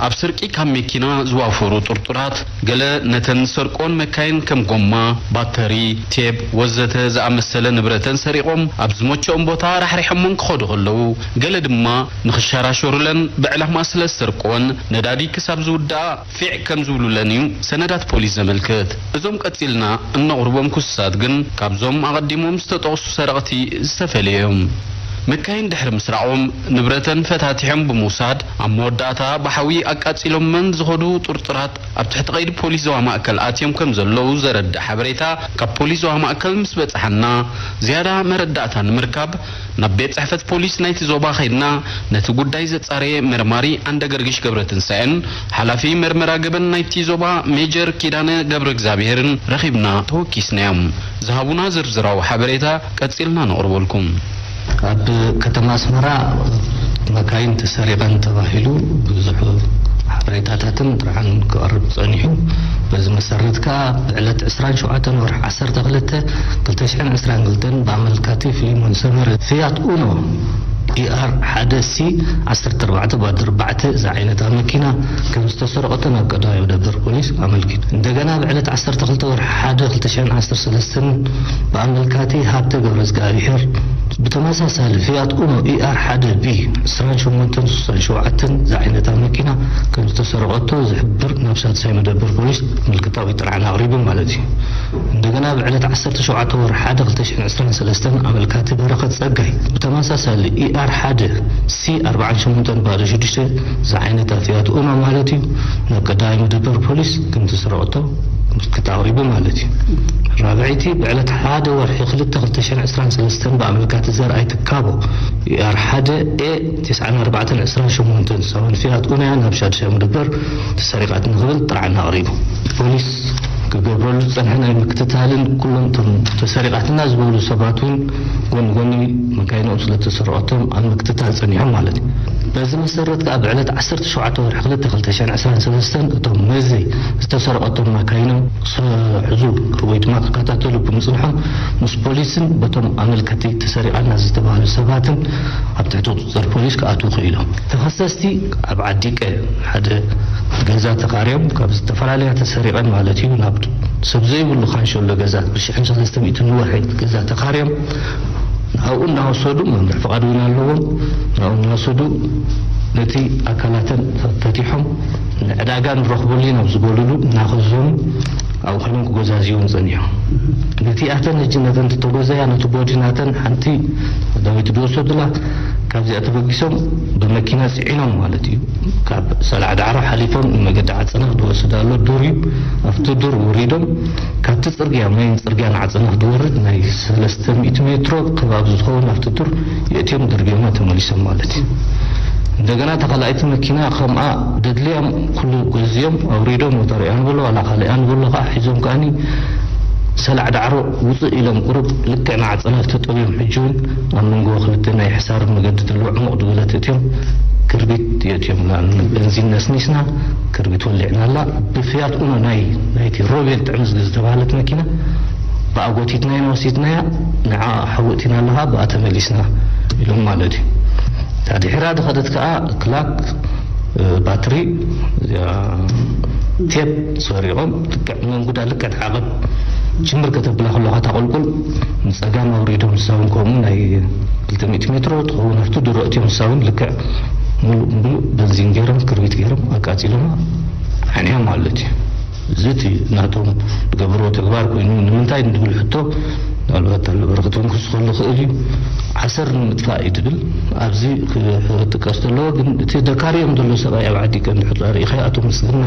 ኣብ ስርቂ ካብ መኪና ዝዋፈሩ ጥርጡራት፣ ገለ ነተን ዝሰርቆን መካይን ከም ጎማ፣ ባተሪ፣ ቴፕ ወዘተ ዝኣመሰለ ንብረተን ሰሪቖም ኣብ ዝመቸኦም ቦታ ራሕሪሖመን ክኸዱ ከለዉ፣ ገለ ድማ ንኽሸራሸሩለን ብዕላማ ስለ ዝሰርቅወን ነዳዲ ክሳብ ዝውድኣ ፊዕ ከም ዝብሉለን እዩ ሰነዳት ፖሊስ ዘመልክት። እዞም ቀጺልና እነቕርቦም ክሱሳት ግን ካብዞም ኣቐዲሞም ዝተጠቕሱ ሰረቕቲ ዝተፈለዩ እዮም። መካይን ድሕሪ ምስራቖም ንብረተን ፈታቲሖም ብምውሳድ ኣብ መወዳእታ ብሓዊ ኣቃጺሎመን ዝኸዱ ጥርጡራት ኣብ ትሕቲ ቀይዲ ፖሊስ ዞባ ማእከል ኣትዮም ከም ዘለዉ ዘረድእ ሓበሬታ ካብ ፖሊስ ዞባ ማእከል ምስ በጽሓና ዝያዳ መረዳእታ ንምርካብ ናብ ቤት ጽሕፈት ፖሊስ ናይቲ ዞባ ከይድና ነቲ ጉዳይ ዘጻረየ መርማሪ ዓንደገርግሽ ገብረትንሳኤን ሓላፊ መርመራ ገበን ናይቲ ዞባ ሜጀር ኪዳነ ገብረ እግዚኣብሄርን ረኺብና ተወኪስናዮም። ዝሃቡና ዝርዝራዊ ሓበሬታ ቀጺልና ነቕርበልኩም። ኣብ ከተማ ኣስመራ መካይን ተሰሪቐን ተባሂሉ ብዙሕ ሓበሬታታትን ጥርዓን ክቐርብ ጸኒሑ። በዚ መሰረት ከኣ ብዕለት ዕስራን ሸውዓተን ወርሒ ዓሰርተ ክልተ ክልተ ሽሕን ዕስራን ክልተን ብኣመልካቲ ፊሊሞን ሰመረ ፊያት ኡኖ ኢኣር ሓደ ሲ ዓሰርተ ኣርባዕተ ባዶ ኣርባዕተ ዝዓይነታ መኪና ከም ዝተሰረቐቶ ናብ ቀዳማይ መደበር ፖሊስ ኣመልኪቱ። እንደገና ብዕለት ዓሰርተ ክልተ ወርሒ ሓደ ክልተ ሽሕን ዓሰርተ ሰለስተን ብኣመልካቲ ሃብተ ገብረዝጋብሄር ብተመሳሳሊ ፊያት ኡኖ ኢኣር ሓደ ቢ ዕስራን ሸሞንተን ስሳን ሸውዓተን ዝዓይነታ መኪና ከም ዝተሰረቐቶ ዝሕብር ናብ ሳድሳይ መደበር ፖሊስ ምልክታዊ ጥርዓን ኣቕሪቡ ማለት እዩ። እንደገና ብዕለት ዓሰርተ ሸውዓተ ወርሒ ሓደ ክልተ ሽሕን ዕስራን ሰለስተን ኣመልካቲ በረኸት ጸጋይ ብተመሳሳሊ ኢኣር ሓደ ሲ ኣርባዓን ሸሞንተን ባዶ ሽዱሽተ ዝዓይነታ ፊያት ኡኖ ማለት እዩ ናብ ቀዳማይ መደበር ፖሊስ ከም ዝተሰረቐቶ ምልክታ ኣቕሪቡ ማለት እዩ። ራብዐይቲ ብዕለት ሓደ ወርሒ ክልተ ክልተ ሽሕን ዕስራን ሰለስተን ብኣመልካቲ ዘርኣይ ትካቦ ኢኣር ሓደ ኤ ተስዓን ኣርባዕተን ዕስራን ሸሞንተን ሳውን ፊያት ኡኖ እያ ናብ ሻድሻይ መደበር ተሰሪቓትኒ ክብል ጥርዓን ኣቕሪቡ። ፖሊስ ክገብረሉ ዝጸንሐ ናይ ምክትታልን ኩሎም እቶም ተሰሪቓትና ዝበሉ ሰባት እውን ጎኒ ጎኒ መካይኖም ስለተሰረቐቶም ኣብ ምክትታል ጸኒሖም ማለት እዩ። በዚ መሰረት ከኣ ብዕለት ዓሰርተ ሸውዓተ ወርሒ ክልተ ክልተ ሽሕን ዕስራን ሰለስተን እቶም መዘይ ዝተሰረቐቶም መካይኖም ክሕዙ ወይ ድማ ክከታተሉ ብምጽንሖም ምስ ፖሊስን በቶም ኣመልከቲ ተሰሪቓና ዝተባህሉ ሰባትን ኣብ ትሕቲ ቁጽጽር ፖሊስ ክኣትዉ ክኢሎም። ተኸሰስቲ ኣብ ዓዲቀ ሓደ ገዛ ተኻርዮም ካብ ዝተፈላለያ ተሰሪቐን ማለት እዩ ናብ ሰብ ዘይብሉ ካንሸሎ ገዛ ብሽሕን ሰለስተ ሚእትን ወርሒ ገዛ ተኻርዮም ናብኡ እናወሰዱ መምርሒ ፍቓድ እውን ኣለዎም። ናብኡ እናወሰዱ ነቲ ኣካላተን ፈቲሖም ንዕዳጋ ንረኽበሉ ኢና ኣብ ዝበሉሉ እናኸዘኑ ኣብኡ ኮይኖም ክጎዛዝዮም ጸኒሖም። ነቲኣተን ሕጂ ነተን ተጎዘያ ነቲ ቦዲ ናተን ሓንቲ ዳዊት ዝወሰዱላ ካብዚኣ ተበጊሶም ብመኪና ጽዒኖም ማለት እዩ። ካብ ሰላዕ ዳዕሮ ሓሊፎም ንመገዲ ዓጸና ክድወስድ ኣሎ ዱር እዩ። ኣብቲ ዱር ውሪዶም ካብቲ ጽርግያ መይን ጽርግያ ንዓጸና ክድወርድ ናይ ሰለስተ ሚእቲ ሜትሮ ከባቢ ዝኸውን ኣብቲ ዱር የእትዮም ደርብዮማ ተመሊሶም ማለት እዩ። እንደገና እታ ካልኣይቲ መኪና ከምኣ ደድልዮም ኩሉ ገዝዮም ኣውሪዶም ሞተር እያ ንበሎ ዋላ ካልእ እያ ንበሎ ከዓ ሒዞም ከዓኒ ሰላዕ ዳዕሮ ውፅእ ኢሎም ቁሩብ ልክዕ ንዓጸና ተጠውዮም ሕጂ እውን ኣብ መንጎ ክልተ ናይ ሕሳር መገዲ ዘሎ ዕሙቕ ድበለት እትዮም ክርቢት የእትዮም በንዚን ነስኒስና ክርቢት ወሊዕና ኣላ ብፍያት ኡኖ ናይ ናይቲ ሮቤል ጥዕምዝጊ ዝተባህለት መኪና ብኣጎቲትና ኢና ወሲድናያ ንዓ ሓወእቲና ኣለኻ ብኣ ተመሊስና ኢሎም ማለት እዩ። እታ ድሒራ ዝኸደት ከዓ ክላክ ባትሪ ቴፕ ሰሪቖም ልክዕ መንጉዳ ልክዕ ዓቐብ ጅምር ከተብላ ከለኻ ታቆልቁል ንፀጋም ኣውሪዶም ንሳውን ከምኡ ናይ ክልተ ሚእቲ ሜትሮ ትኸውን ኣብቲ ድሮ እትዮም ንሳውን ልክዕ ሙሉእ ሙሉእ በንዚን ገይሮም ክርቢት ገይሮም ኣቃፂሎማ ዓንዮም ማለት እዩ። እዚ እቲ ናቶም ዝገብርዎ ተግባር ኮይኑ ንምንታይ ንድብል ሕቶ ምናልባት ኣሎ በረከቶም ክስኸሉ ክእል እዩ። ዓሰር ንምጥፋእ እዩ ድብል ኣብዚ ክጥቀስ ዘለዎ ግን እቲ ደካርዮም ዘሎ ሰብኣይ ኣብ ዓዲ ቀንዲ ሕፃ ርኢኸ ኣቶ ምስግና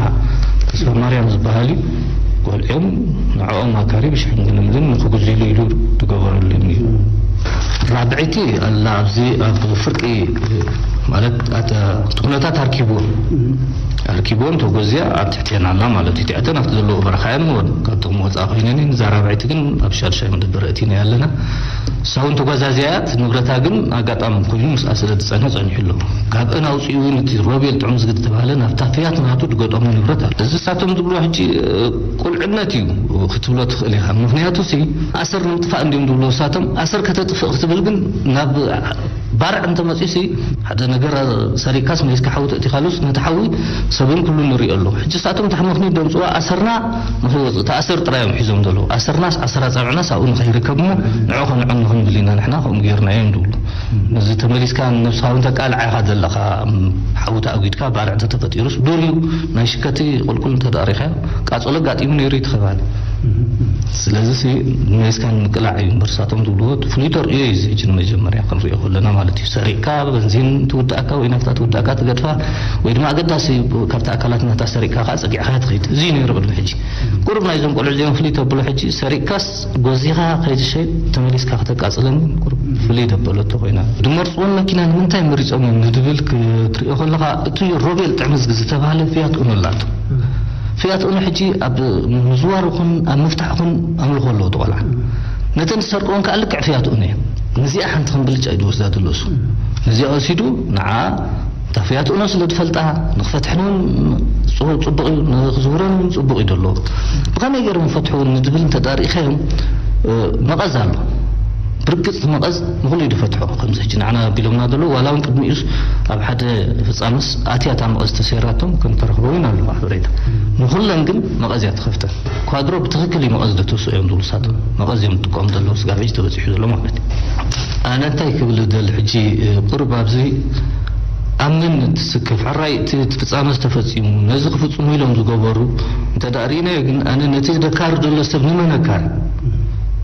ተስፋ ማርያም ዝበሃል እዩ። ቆልዕኦም ንዕኦም ኣካሪ ብሽሕን ግልምልን ንክጉዝሉ ኢሉ ዝገበረሉ እዩ። ራብዐይቲ ኣላ ኣብዚ ኣብ ፍርቂ ማለት እቲ ኩነታት ኣርኪብዎም ኣርኪብዎም ተጎዝያ ኣብ ትሕቴና ኣላ ማለት እዩ። እቲኣተን ኣብቲ ዘለዎ በረኻ እየን ሞን ካብቶም ወፃ ኮይነን እዛ ራብዐይቲ ግን ኣብ ሻድሻይ መደበር እቲና ኣለና። እሳ እውን ተጓዛዝያ እያ። እቲ ንብረታ ግን ኣጋጣሚ ኮይኑ ምስኣ ስለ ዝፀንሐ ፀኒሑ ኣሎ። ካብአን ኣውፅኡ እውን እቲ ሮቤል ጥዑም ዝግድ ተባህለ ናብታ ፍያት ናቱ ድገጠሙ ንብረት ኣሎ። እዚ ሳቶም ዝብሎ ሕጂ ቁልዕነት እዩ ክትብሎ ትኽእል ኢኻ። ምክንያቱ ሲ ኣሰር ንምጥፋእ እንዲም ዝብሎ ሳቶም ኣሰር ከተጥፍእ ክትብል ግን ናብ ባርዕ እንተመፅኡ ሲ ሓደ ነገር ሰሪቅካስ መሊስካ ሓዊ ተእቲኻሉስ ነቲ ሓዊ ሰብን ኩሉ ንሪኦ ኣሎ። ሕጂ ሳቶም ታሕመኽኒ ደምፅዋ ኣሰርና ንኸይወፅእ ተኣሰር ጥራዮም ሒዞም ዘለዉ ኣሰርናስ ኣሰራ ፀብዕናስ ኣብኡ ንኸይርከብ እሞ ንዑ ከንዖም ንኽንብል ኢና ንሕና ከምኡ ጌርና እዮም ዝብሉ። ነዚ ተመሊስካ ነብስኻ እውን ተቃልዓ ኢኻ ዘለኻ ሓዊ ተኣጒድካ ባርዕ እንተተፈጢሩስ ዱር እዩ ናይ ሽከቲ ቁልቁል እንተዳሪኻ ቃፀሎ ኣጋጢሙ ነይሩ እዩ ተኸባል። ስለዚ ሲ መሊስካ ንምቅላዕ እዩ እምበር ሳቶም ዝብልዎ ፍሉይ ተርእዮ እዩ እዚ ሕጂ ንመጀመርያ ክንሪኦ ከለና ማለት እዩ። ሰሪቕካ በንዚን ትውድኣካ ወይ ናፍታ ትውድኣካ ትገድፋ ወይ ድማ ኣገዳሲ ካብቲ ኣካላት ናታ ሰሪቕካ ከዓ ፀጊዕካ ትኸይድ እዚ እዩ ነይሩ ቅድሚ ሕጂ። ቁሩብ ናይዞም ቆልዑ እዚኦም ፍሉይ ተብሎ ሕጂ ሰሪቕካስ ጎዚኻ ከይትሸይጥ ተመሊስካ ከተቃፅለኒ ቁሩብ ፍሉይ ደበለቶ ኮይና። ድመርፅዎም መኪና ንምንታይ መሪፆም እዮም ንድብል ክትሪኦ ከለኻ እቲ ሮቤል ጥዕምዝጊ ዝተባህለ ፍያት ኡኖ ኣላቶ። ፍያት ኡኖ ሕጂ ኣብ ምዝዋር ኹን ኣብ ምፍታሕ ኹን ኣምልኾ ኣለዎ ተቆልዓ። ነተን ዝሰርቅዎን ከዓ ልክዕ ፍያት ኡኖ እየን። ነዚኣ ሓንቲ ከም ብልጫ እዩ ዝወስዳ ዘሎ እሱ። ነዚኣ ወሲዱ ንዓ ታፍያትኡና ስለ ዝፈልጣ ንክፈትሕን እውን ጽቡ- ጽቡቕ እዩ፣ ንክዝውረን እውን ጽቡቕ እዩ ዘሎ። ብኸመይ ገይሮም ይፈትሑ ንድብል እንተ ደኣ ርኢኻዮም፣ እ፣ መቐዝ ኣሎ። ብርግጽ መቐዝ ንኹሉ እዩ ዝፈትሖ። ከምዚ ሕጂ ንዓና ኣቢሎምና ዘለዉ፣ ዋላ እውን ቅድሚኡስ ኣብ ሓደ ፍጻመስ ኣትያ እታ መቐዝ ተሰይራቶም ከም ተረኽበ እውን ኣሎ ኣብ ሓበሬታ። ንኹለን ግን መቐዝ እያ ትኸፍተን። ኳድሮ ብትኽክል እዩ መቐዝ ዘተስኡ እዮም ዝብሉ ንሳቶም። መቐዝ እዮም ዝጥቀሙ ዘለዉ፣ ስጋብ ሕጂ ተበጺሑ ዘሎ ማለት እዩ። ኣነ እንታይ ክብል ዝደሊ ሕጂ፣ እ፣ ቁሩብ ኣብዚ ኣብ መን ትስከፍ? ሕራይ እቲ እቲ ፍጻመ ዝተፈጺሙ፣ ነዚ ክፍጽሙ ኢሎም ዝገበሩ እንተ ደኣ ርኢናዮ ግን፣ ኣነ ነቲ ደካሪ ዘሎ ሰብ ንመን ኣካሪ?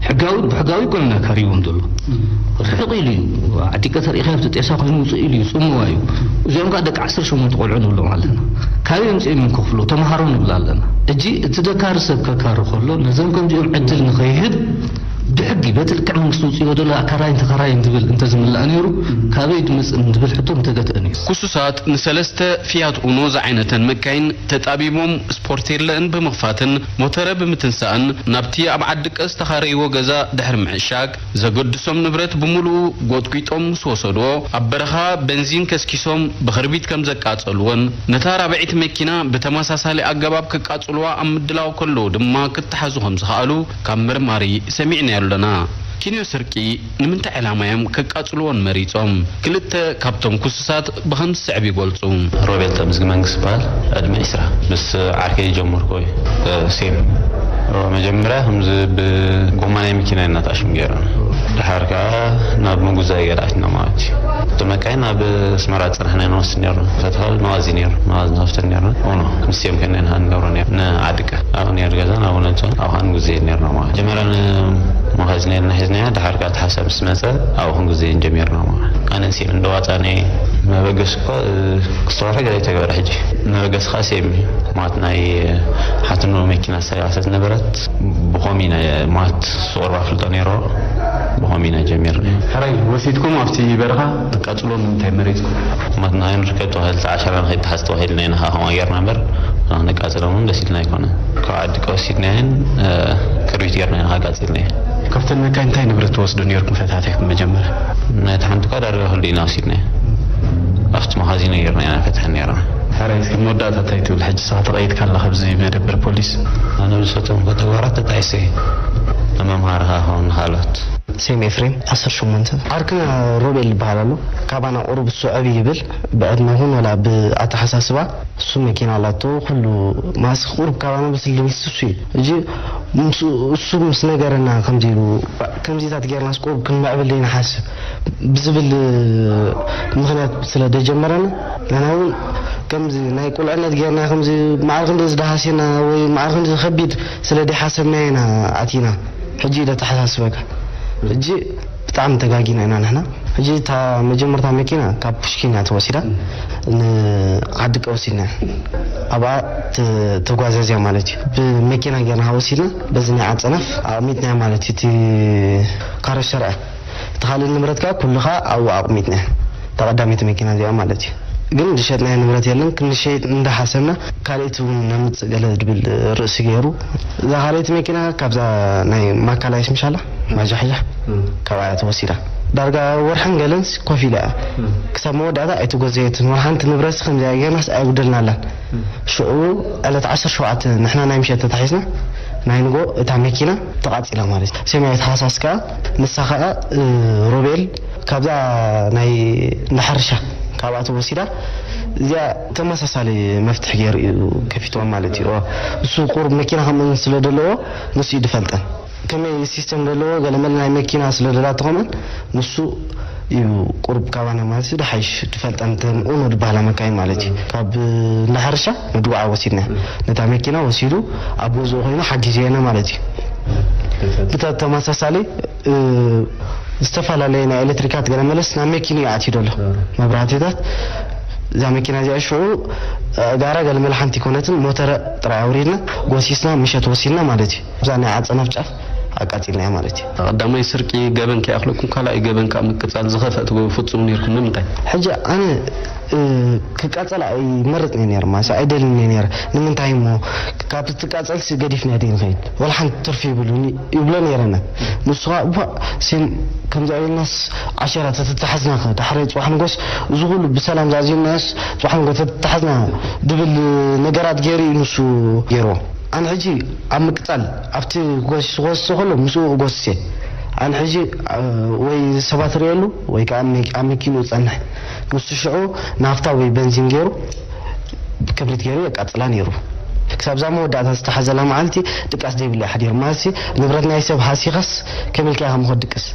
ሕጋዊ፣ ብሕጋዊ ኣይኮነን ኣካሪዎም ዘሎ። ርሕቕ ኢሉ እዩ። ዓዲቀ ተሪኢኻ ኣብቲ ጤሳ ኮይኑ ውፅእ ኢሉ እዩ፣ ጽምዋ እዩ። እዚኦም ከዓ ደቂ ዓሰርተ ሸሞንተ ቆልዑ ንብሎም ኣለና። ካበይ ኣምጺኦም እዮም ከኽፍሉ? ተምሃሮ ንብል ኣለና። ሕጂ እቲ ደካሪ ሰብ ከካሪ ከሎ፣ ነዞም ከምዚኦም ዕድል ንኸይህብ ብሕጊ በቲ ልክዕ መንግስቲ ውፅእዎ ዘሎ ኣካራይን ተኻራይን ዝብል እንተዝምላእ ነይሩ፣ ካበይ ድመፅእ ንዝብል ሕቶ ምተገትአ ነይሩ። ክሱሳት ንሰለስተ ፊያት ኡኖ ዝዓይነተን መካይን ተጣቢቦም ስፖርቴለእን ብምኽፋትን ሞተረ ብምትንሳእን ናብቲ ኣብ ዓዲ ቀስ ዝተኻረይዎ ገዛ ድሕሪ ምዕሻግ ዘገድሶም ንብረት ብምሉኡ ጎጥጒጦም ምስ ወሰድዎ ኣብ በረኻ በንዚን ከስኪሶም ብኽርቢት ከም ዘቃጸልዎን ነታ ራብዐይቲ መኪና ብተመሳሳሊ ኣገባብ ከቃጽልዋ ኣብ ምድላው ከለዉ ድማ ክተሓዙ ከም ዝኸኣሉ ካብ መርማሪ ሰሚዕናዮ ኣለና። ኪንዮ ስርቂ ንምንታይ ዕላማ እዮም ከቃጽልዎን መሪጾም? ክልተ ካብቶም ክሱሳት ብኸምዚ ስዕብ ይገልጹ። ሮቤል ተምዝጊ መንግስት ይበሃል። ዕድመ ዕስራ። ምስ ዓርከይ ጀመርኩ እዩ። እ፣ ሴም። ሮ-፣ መጀመርያ ከምዚ ብጎማ ናይ መኪና እናተኣሽሙ ገይሮም። ድሓር ከኣ ናብ ምጉዛይ ገለ ኣትና ማለት እዩ። እቲ መካይን ናብ ኣስመራ ዝጸናሕና ንወስድ ነይርና። ፈትፋል መዋዚ ነይሩ። መዋዚ ንኸፍተን ነይርና። ኦኖ፣ ምስ ሴም ከነ ንሃ ንገብሮ ነይሩ። ንዓድቀ። ኣብኡ ነይሩ ገዛ፣ ናብኡ ነምጽኦ። ኣብኡ ኸኣ ንጉዘየን ነይርና ማለት። መጀመርያ ንመኻዚን ኢልና ሒዝናያ። ድሓር ከኣ እቲ ሓሳብ ምስ መጸ፣ ኣብኡ ክንጉዘየን ጀሚርና ማለት። ኣነን ሴምን እንደዋጻእናዮ መበገሲ እኮ፣ እ፣ ክልተ ወርሒ ገለ ኣይተገበረ ሕጂ። መበገሲ ከኣ ሴም እዩ። ማለት ናይ ሓትኖ መኪና ዝተባእሰት ነበረት። ብኸምኡ ኢና ማለት ቁሩብ ኣፍልጦ ነይርዎ። ብኸምኡ ኢና ጀሚርና። ሕራይ ወሲድኩም ኣብቲ በረኻ ክትቃጽልዎም ንምንታይ መሪጽኩም? ማለት ንኸይንርከብ ተባሂሉ፣ እቲ ዓሸራ ንኸይተሓዝ ተባሂልና ኢና ከኣ ከምኡ ጌርና እምበር፣ ንኽንቃጸሎም እውን ደስ ኢልና ኣይኮነን። ካብ ዓዲ ቀወሲድናየን፣ እ፣ ክርቢት ጌርና ኢና ካቃጺልናየን። ካብተን መካይን እንታይ ንብረት ትወስዱ ነይርኩም ፈታቲኹም መጀመርያ? ናይቲ ሓንቲ እኳ ዳርጋ ኩሉ ኢና ወሲድናዮ። ኣብቲ መኻዚኖ ጌርና ኢና ንፈትሐን ነይርና። ሕራይ እስኪ መወዳእታ እንታይ ትብል? ሕጂ ንስኻ ተቐይድካ ኣለኻ ኣብዚ መደበር ፖሊስ። ኣነ ብዝፈተምኩ ተግባራት ተጣይሰ እየ። ንመምሃሪ ከኣ ክኸውን ንኻልኦት። ሴም ኤፍሬም፣ ዓሰርተ ሸሞንተ። ዓርክና ሮቤል ይበሃል ኣሎ። ካባና ቁሩብ እሱ ዕብይ ይብል፣ ብዕድመ ይኹን ወላ ብኣተሓሳስባ። እሱ መኪና ኣላቶ፣ ኩሉ ማስ ቁሩብ ካባና ብስል ዝብል እሱ እዩ። ሕጂ ምስ-፣ እሱ ምስ ነገረና ከምዚ ኢሉ፣ ከምዚታት ጌርናስ ቁሩብ ክንምዕብል ንሓስብ ብዝብል ምኽንያት ስለ ደጀመረና፣ ንሕና እውን ከምዚ ናይ ቁልዕነት ጌርና ከምዚ ማዕረ ክንዲ ዝደሃስየና ወይ ማዕረ ክንዲ ከቢድ ስለ ደይሓሰብናዮ ኢና ኣቲና። ሕጂ ኢለ ተሓሳስበካ። ሕጂ ብጣዕሚ ተጋጊና ኢና ንሕና። ሕጂ እታ መጀመርታ መኪና ካብ ፑሽኪን እያ ተወሲዳ፣ ንዓዲ ቀወሲድና ኣብኣ ተ-፣ ተጓዘዝያ ማለት እዩ። ብመኪና ጌርና ወሲድና በዚ ናይ ዓጸናፍ ኣቕሚጥናያ ማለት እዩ። እቲ ካሮ ሸርዐ፣ እቲ ካልእ ንብረት ከዓ ኩሉ ከዓ ኣብኡ ኣቕሚጥናያ። እታ ቀዳመይቲ መኪና እዚኣ ማለት እዩ። ግን ዝሸጥናዮ ንብረት የለን። ክንሸይጥ እንዳሓሰብና ካልኣይቲ እውን ነምጽእ ገለ ዝብል ርእሲ ገይሩ። እዛ ካልኣይቲ መኪና ካብዛ ናይ ማካላይስ ምሻላ ማጃሕጃሕ ካብኣ እያ ተወሲዳ። ዳርጋ ወርሕን ገለን ኮፍ ኢላ እያ። ክሳብ መወዳእታ ኣይተጎዘየትን። ወላ ሓንቲ ንብረት ከምዚኣ ጌርናስ ኣይጉደልናላን። ሽዑ ዕለት ዓሰርተ ሸውዓተ ንሕና ናይ ምሸት ተታሒዝና፣ ናይ ንጎ እታ መኪና ተቓጺላ ማለት እዩ። ሰማያዊት ሃሳስ ከኣ ንሳ ከኣ፣ እ፣ ሮቤል ካብዛ ናይ እንዳ ሕርሻ ካብኣ ተወሲዳ፣ እዚኣ ተመሳሳሊ መፍትሒ ገይሩ እዩ ከፊትዋ ማለት እዩ። እሱ ቁሩብ መኪና ከምኡ ስለ ዘለዎ ንሱ እዩ ዝፈልጠን። ከመይ ሲስተም ዘለዎ ገለመለ ናይ መኪና ስለ ደላ ተኾመን ንሱ እዩ ቁሩብ ካባና ማለት እዩ ዝሓይሽ ዝፈልጠን ተን ኡኖ ዝበሃላ መካይን ማለት እዩ። ካብ እንዳ ሕርሻ ንድጉዓ ወሲድና ነታ መኪና ወሲዱ ኣብ ገዝኡ ኮይኑ ሓጊዝየና ማለት እዩ። ብተመሳሳሊ እ፣ ዝተፈላለየ ናይ ኤሌክትሪካት ገለ መለስ ናብ መኪና እዩ ኣትዩ ዘሎ። መብራህትታት እዛ መኪና እዚኣ ሽዑ፣ እ፣ ጋራ ገለ መለ ሓንቲ ኣይኮነትን፣ ሞተረ ጥራይ ኣውሪድና፣ ጎሲስና፣ ምሸት ወሲድና ማለት እዩ። እዛ ናይ ዓጸናፍ ጫፍ ኣቃጺልናዮ ማለት እዩ። ቀዳማይ ስርቂ ገበን ከይኣኽለኩም ካልኣይ ገበን ከዓ ምቅጻል ዝኸፍአ ትገብሩ ፍጹም ነይርኩም። ንምንታይ? ሕጂ ኣነ ክቃጸል ኣይመርጽን እየ ነይረ ማለት ኣይደልን እየ ነይረ። ንምንታይ እሞ ካብ ትቃጸልሲ ገዲፍና ደ ንኸይድ፣ ወላ ሓንቲ ትርፊ ይብሉኒ ይብሎ ነይረና። ንሱ ከዓ እባ ሴም ከምዚ ኣይብልናስ ዓሸራ ተተታሓዝና ዳሕራይ ጽባሕ ንጎስ እዚ ኩሉ ብሰላም ዛዚምናዮስ ጽባሕ ንጎ ተተታሓዝና ድብል ነገራት ገይሩ እዩ ንሱ ገይርዎ። ኣነ ሕጂ ኣብ ምቅጻል ኣብቲ ጎስ ክወስድ ከሎ ምስኡ እጎስስ እየ። ኣነ ሕጂ ወይ ሰባት ርእየሉ ወይ ከዓ ኣብ መኪንኡ ጸንሕ። ንሱ ሽዑ ናፍታ ወይ በንዚን ገይሩ ክብሪት ገይሩ የቃጽላ ነይሩ። ክሳብ እዛ መወዳእታ ዝተሓዘላ መዓልቲ ድቃስ ዘይብሉ እዩ ሓዲሩ። ማለት ንብረት ናይ ሰብ ሃሲኻስ ከመይ ኢልካ ኢኻ ምኾ ድቅስ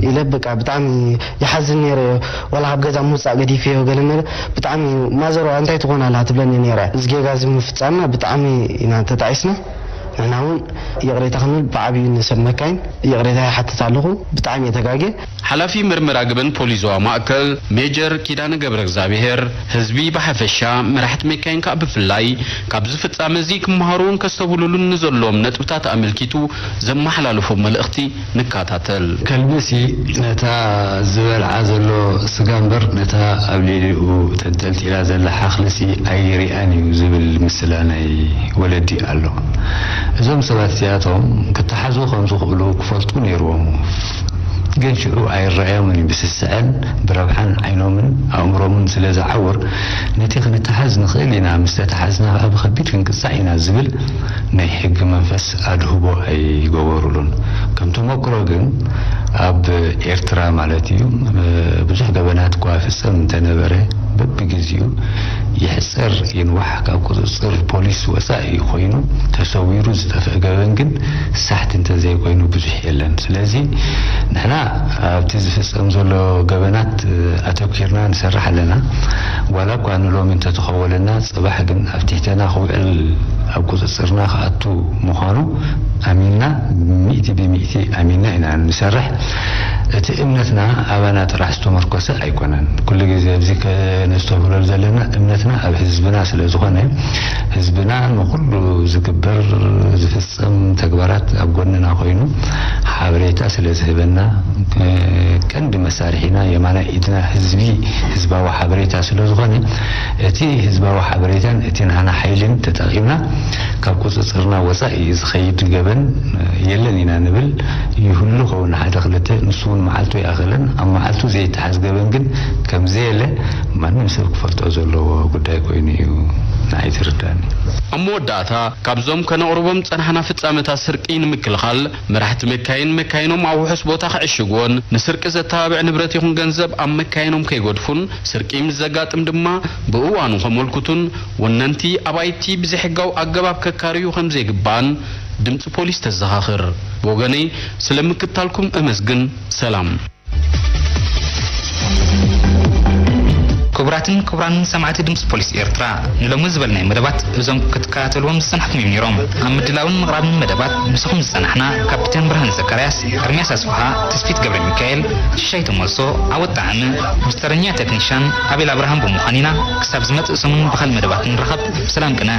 ኢለ በቃ ብጣዕሚ ይሓዝን ነይረ። ዋላ ካብ ገዛ ምውፃእ ገዲፈዮ ገለ ነገር ብጣዕሚ ማዘር እንታይ ትኾን ኣላ ትብለኒ ነይራ። እዚ ጌጋ እዚ ምፍፃምና ብጣዕሚ ኢና ተጣዒስና። ንሕና እውን ይቕሬታ ክንብል ብዓብዩ ንሰብ መካይን ይቕሬታ ይሓትት ኣለኹ። ብጣዕሚ እየ ተጋግየ። ሓላፊ ምርመራ ገበን ፖሊስ ዞባ ማእከል ሜጀር ኪዳነ ገብረእግዚኣብሄር፣ ህዝቢ ብሓፈሻ መራሕቲ መካይን ከኣ ብፍላይ ካብዚ ፍጻመ እዚ ክመሃሩን ከስተብህሉሉን ንዘለዎም ነጥብታት ኣመልኪቱ ዘመሓላለፎ መልእኽቲ ንከታተል። ከልቢሲ ነታ ዝበልዓ ዘሎ ስጋ እምበር ነታ ኣብ ልዕሊኡ ተንጠልጢላ ዘላ ሓኽሊሲ ኣይሪኣን እዩ ዝብል ምስላ ናይ ወለዲ ኣሎ። እዞም ሰባት እዚኣቶም ክተሓዙ ከም ዝኽእሉ ክፈልጡ ነይርዎም። ግን ሽዑ ኣይረኣዮምን እዩ ብስስዐን ብረብሓን ዓይኖምን ኣእምሮምን ስለ ዝዓውር ነቲ ክንተሓዝ ንኽእል ኢና፣ ምስ ተተሓዝና ከዓ ብኸቢድ ክንቅጻዕ ኢና ዝብል ናይ ሕጊ መንፈስ ኣድህቦ ኣይገበሩሉን። ከም ተመክሮ ግን ኣብ ኤርትራ ማለት እዩ ብዙሕ ገበናት እኳ ፍጸም እንተነበረ በብግዜኡ ይሕጸር ይንዋሕ ካብ ቁጽጽር ፖሊስ ወጻኢ ኮይኑ ተሰዊሩ ዝጠፍእ ገበን ግን ሳሕቲ እንተዘይኮይኑ ብዙሕ የለን። ስለዚ ንሕና ኣብቲ ዝፍጸም ዘሎ ገበናት ኣተኪርና ንሰርሕ ኣለና። ዋላ እኳ ንሎሚ እንተተኸወለና ጽባሕ ግን ኣብ ትሕተና ክውዕል ኣብ ቁጽጽርና ክኣቱ ምዃኑ ኣሚንና ሚእቲ ብሚእቲ ኣሚንና ኢና ንሰርሕ። እቲ እምነትና ኣባና ጥራሕ ዝተመርኮሰ ኣይኮነን። ኩሉ ግዜ ኣብዚ ከነስተብህለሉ ዘለና እምነትና ኣብ ህዝብና ስለ ዝኾነ ህዝብና ንኹሉ ዝግበር ዝፍጸም ተግባራት ኣብ ጎንና ኮይኑ ሓበሬታ ስለ ዝህበና ቀንዲ መሳርሒና የማናይ ኢድና ህዝቢ ህዝባዊ ሓበሬታ ስለ ዝኾነ እቲ ህዝባዊ ሓበሬታን እቲ ናህና ሓይልን ተጠቒምና ካብ ቁፅፅርና ወፃኢ ዝኸይድ ገበን የለን ኢና ንብል። ይህሉ ኸውን ሓደ ክልተ ንሱ እውን መዓልቱ ይኣኸለን ኣብ መዓልቱ ዘይተሓዝ ገበን ግን ከም ዘየለ ማንም ሰብ ክፈልጦ ዘለዎ ጉዳይ ኮይኑ እዩ ንዓይ ዝርዳኒ። ኣብ መወዳእታ ካብዞም ከነቕርቦም ዝፀናሕና ፍፃመታት ስርቂ ንምክልኻል መራሕቲ መካይን መካይኖም ኣብ ውሑስ ቦታ ክዕሽግዎን ንስርቂ ዘተባብዕ ንብረት ይኹን ገንዘብ ኣብ መካይኖም ከይገድፉን ስርቂ ምስ ዘጋጥም ድማ ብእዋኑ ከመልክቱን ወነንቲ ኣባይቲ ብዘይሕጋዊ ኣገባብ ከካርዩ ከምዘይግባእን ድምፂ ፖሊስ ተዘኻኽር። ብወገነይ ስለ ምክትታልኩም እመስግን። ሰላም። ክቡራትን ክቡራንን ሰማዕቲ ድምፂ ፖሊስ ኤርትራ፣ ንሎሚ ዝበልናዮም መደባት እዞም ክትከታተልዎም ዝጸናሕኩም እዮም ነይሮም። ኣብ ምድላውን ምቕራብን መደባት ምሳኹም ዝጸናሕና ካፕቴን ብርሃነ ዘካርያስ፣ ኤርምያስ ኣስፍሃ፣ ተስፊት ገብረ ሚካኤል፣ ሽሻይ ተመልሶ፣ ዓወት ጣዕመ፣ ምስ ተረኛ ቴክኒሻን ኣቤል ኣብርሃም ብምዃን ኢና። ክሳብ ዝመጽእ ሰሙን ብኻልእ መደባት ንራኸብ። ሰላም ቅነ።